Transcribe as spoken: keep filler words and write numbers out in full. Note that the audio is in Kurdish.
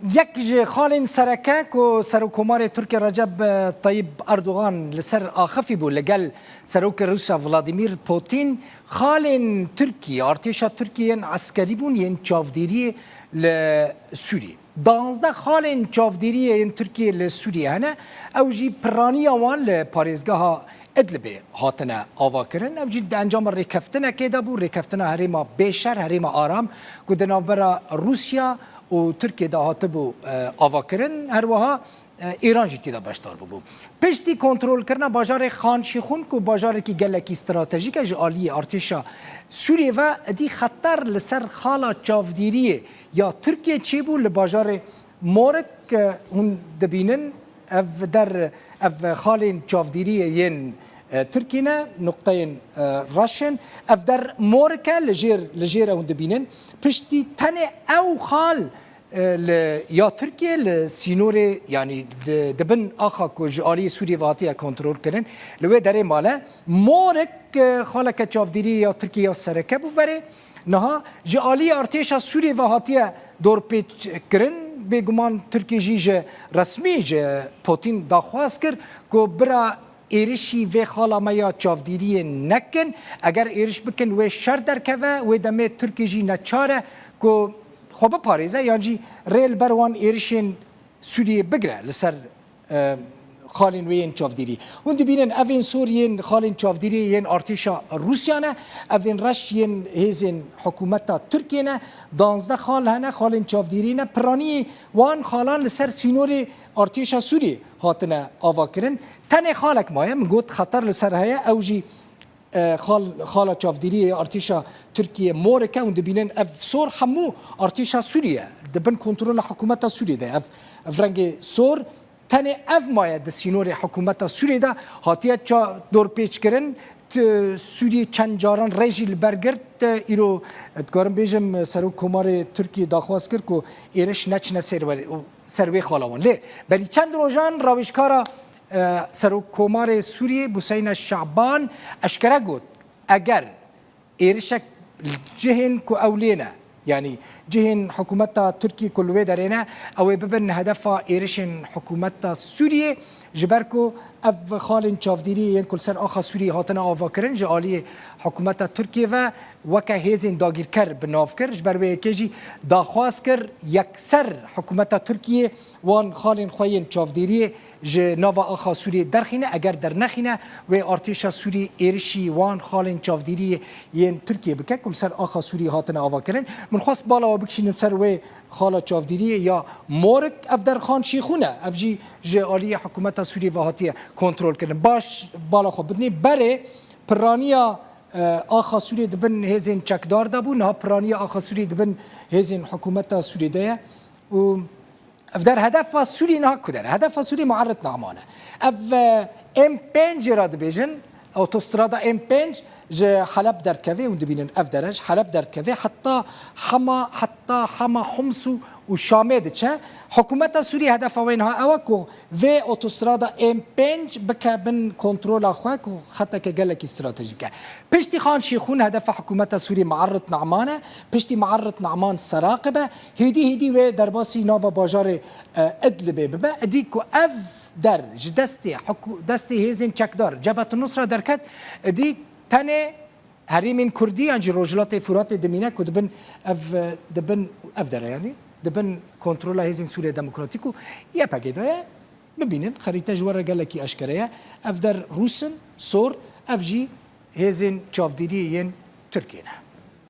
Yek ji xalên sereke ku Serokkomarê Tirkiye Recep Tayyip Erdogan li ser axifî bû li gel Serokê Rûsya Vladimir Putin, xalên Tirkiye, artêşa Tirkiye yên eskerî bûn yên çavdêriyê li Sûriyê. Danzdeh xalên çavdêriyê yên Tirkiye li Sûriyê hene, ew jî piraniya wan li parêzgeha Idlibê hatine avakirin. Ev jî di encama rêkeftinekê de bû, rêkeftina herêma bêşer, herêma aram ku di navbera Rûsya û Tirkiye de hatibû, e, avakirin. Her wiha, e, Îran jî tê de beşdar bûbû. Piştî kontrolkirina bajarê Xan Şêxûn ku bajarekî gelekî stratejîk e ji aliyê artêşa Sûriyê ve, êdî xeter li ser xala çavdêriyê ya Tirkiye çêbû li bajarê Morik, e, hûn dibînin, ev der, ev xalên çavdêriyê yên, e, Tirkî ne, nuqteyên, e, reş in. Ev der Morik e, li jêr, li jêr e hûn dibînin. Piştî tenê ew xal, e, li, ya Tirkiye li sînorê, yanî di, di bin axa ku ji aliyê Sûriyê ve hatiye kontrol kirin, li wê derê male. Morik, e, xaleke çavdêriyê ya Tirkiye ya sereke bû berê. Niha ji aliyê artêşa Sûriyê ve hatiye dorpêçkirin. Bêguman Tirkiye jî ji resmî ji Putin daxwaz kir ku bira êrişî vê xala me ya çavdêriyê nekin. Eger êriş bikin wê şer derkeve, wê demê Tirkiye jî neçar e ku xwe biparêze yan jî rê li ber wan êrişên Sûriyê bigire li ser, e, xalên wê yên çavdêrî. Hûn dibînin evên sor yên xalên çavdêrî yên artêşa Rûsya ne, evên reş yên hêzên hikûmeta Tirkiyê ne, danzdeh xal hene, xalên çavdêrî ne, piraniyê wan xalan li ser sînorê artêşa Sûriyê hatine avakirin. Tenê xalek maye, min got xeter li ser heye, ew jî e, xal-, xala çavdêriyê ya artêşa Tirkiye Morik e, hûn dibînin ev sor hemû artêşa Sûriye di bin kontrola hikûmeta Sûriye de. Ev, ev rengê sor tenê ev maye di sînorê hikûmeta Sûriye de hatiye ça-, dorpêçkirin. T-, Sûriye çend caran rê jî li ber girt. Îro, e, dikarim bêjim, e, Serokkomarê Tirkiye daxwaz kir ku êriş neçine ser, ser wê xala wan. Lê berî çend rojan rawêjkara e, Serokkomarê Sûriyê Buseyne Şaban eşkere got, eger êrişek cihên ku ew lê ne, yanî cihên hikûmeta Tirkiyê ku li wê derê ne, ew ê bibin hedefa êrişên hikûmeta Sûriyê, ji ber ku ev xalên çavdêriyê yên ku li ser axa Sûriyê hatine avakirin ji aliyê hikûmeta Tirkiyê ve weke hêzên dagîrker bi nav kir. Ji ber wê yekê jî daxwaz kir yekser hikûmeta Tirkiyê wan xalên xwe yên çavdêriyê ji nava axa Sûriyê derxîne, eger dernexîne, wê artêşa Sûriyê êrişî wan xalên çavdêriyê yên Tirkiyê bike ku li ser axa Sûriyê hatine avakirin. Min xwest bala we bikişînim ser wê xala çavdêriyê ya Morik, ev der Xan Şêxûn e, ev jî ji aliyê hikûmeta Sûriyê ve hatiye kontrolkirin. Baş bala xwe bidinê, berê piraniya, e, axa Sûriyê di bin hêzên çekdar de bû, niha piraniya axa Sûriyê di bin hêzên hikûmeta Sûriyê de ye. Û ev der hedefa Sûrî niha ku der e? Hedefa Sûrî Muerrit Naman e. Ev, e, M pênc jê re dibêjin, otostrada M pênc ji Heleb derdikeve, hûn dibînin ev der e, ji Heleb derdikeve, heta Hema, heta Hema, Homs û, û Şamê diçe. Hikûmeta Sûrî hedefa wê niha ew e ku vê otostrada M pênc bike bin kontrola xwe ku xeteke gelekî stratejîk e. Piştî Xan Şêxûn hedefa hikûmeta Sûrî Muerrit Naman e. Piştî Muerrit Naman Seraqib e. Hêdî hêdî wê derbasî nava bajarê, e, Idlibê bibe. Êdî ku ev der ji destê hikû-, destê hêzên çekdar Cebhet Nusra derket, êdî tenê herêmên Kurdî yan jî Rojhilatê Furatê dimîne ku dibin ev, e, dibin ev der e, yanî dibin kontrola hêzên Sûriya Demokratîk û Y P G de ye. Bibînin, xerîte ji we re gelekî eşkere ye. Ev der rûs in, sor, ev jî hêzên çavdêriyê yên Tirkiyê ne.